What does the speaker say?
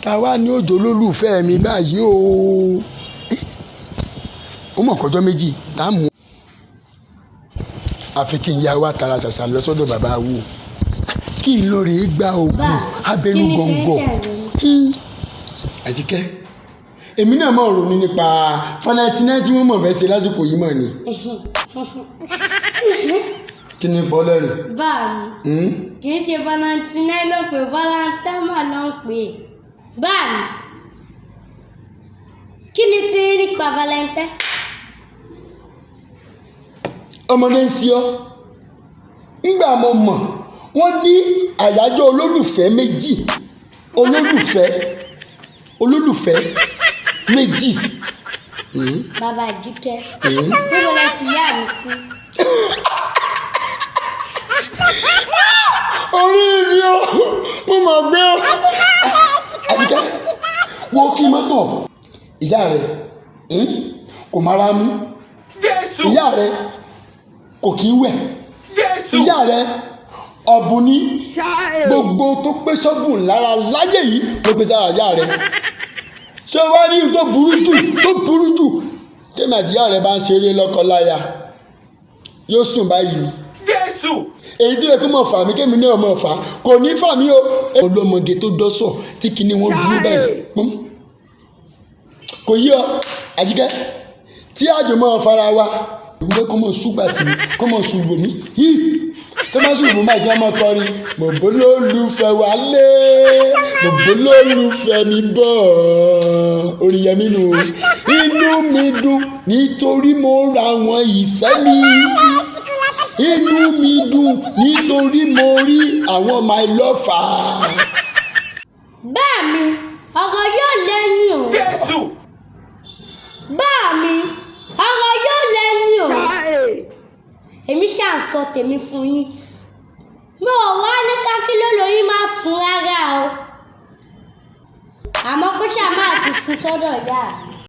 Táwa ní òjò lólùfẹ́ mi báyìí o. Ó mọ̀ kọjọ́ méjì tá a mú. Àfi kí n ya wá tara ṣàṣà lọ sọ́dọ̀ bàbá wo kí n lóore gba oògùn abẹnú gọ̀ǹgọ̀. Àjíkẹ́, èmi náà mọ̀ ronú nípa fọlẹ́tínẹ́ tí wọ́n mọ̀ fẹ́ ṣe lásìkò yìí mọ̀ ni. Kí ni bọ́lẹ̀ rẹ̀? Bá mi, kì í ṣe valentine ló ń pè, valentine mà ló ń pè. Bá mi, kí ni tí nípa valentine? Ọmọdé ń ṣe ọ́. Ńgbà mo mọ̀ wọ́n ní àyájọ́ olólùfẹ́ méjì, olólùfẹ́ méjì. Bàbá Àjíkẹ́, níbo lẹ fi ìyá mi sí? Orí mi o, mo mọ̀ gbé o. Àjíkẹ́, wo kí mọ́tò ìyá rẹ̀ kò mára mú. Ìyá rẹ̀ kò kí ń wẹ̀. Ìyá rẹ̀ ọ̀bùn ní gbogbo tó pé sọ́gùn lára láyé yìí ló pé sára ìyá rẹ̀. Ṣé wàá rí tó burú jù, tó burú jù, tèmi àti ìyá rẹ̀ bá ń ṣeré lọ́kọ-láya, yóò sùn báyìí. Èyí tó yẹ kó mọ̀ fà mí, kémi náà mọ̀ fà, kò ní fà mí o. Olómọge tó dọ́sọ̀ tí kinní wọn dúró báyìí kò yí ọ. Àjíkẹ́, tí àjò mọ́ fara wa ìwé kó mọ̀ ṣùgbà tì mí, kó mọ̀ ṣùgbò mí yìí, tó bá ṣùgbò máa jẹ́ ọmọ kọrin, mo bó lólùfẹ́ wa lé, mo bó lólùfẹ́ mi bọ̀, orin yẹn nínú inú mi dùn nítorí mo ra wọn ìfẹ́ mi, inú mi dùn nítorí mo rí àwọn my lover. Bá mi, ọ̀rọ̀ yóò lẹ́yìn o. Bá mi, ọ̀rọ̀ yóò lẹ́yìn o. Èmi ṣáà ń sọ tèmi fún yín. Mi ò wá ní kákíló lóyún máa sùn rárá o. Àmọ́ kó ṣáà máa ti sùn sọ́dọ̀ ìyá mi.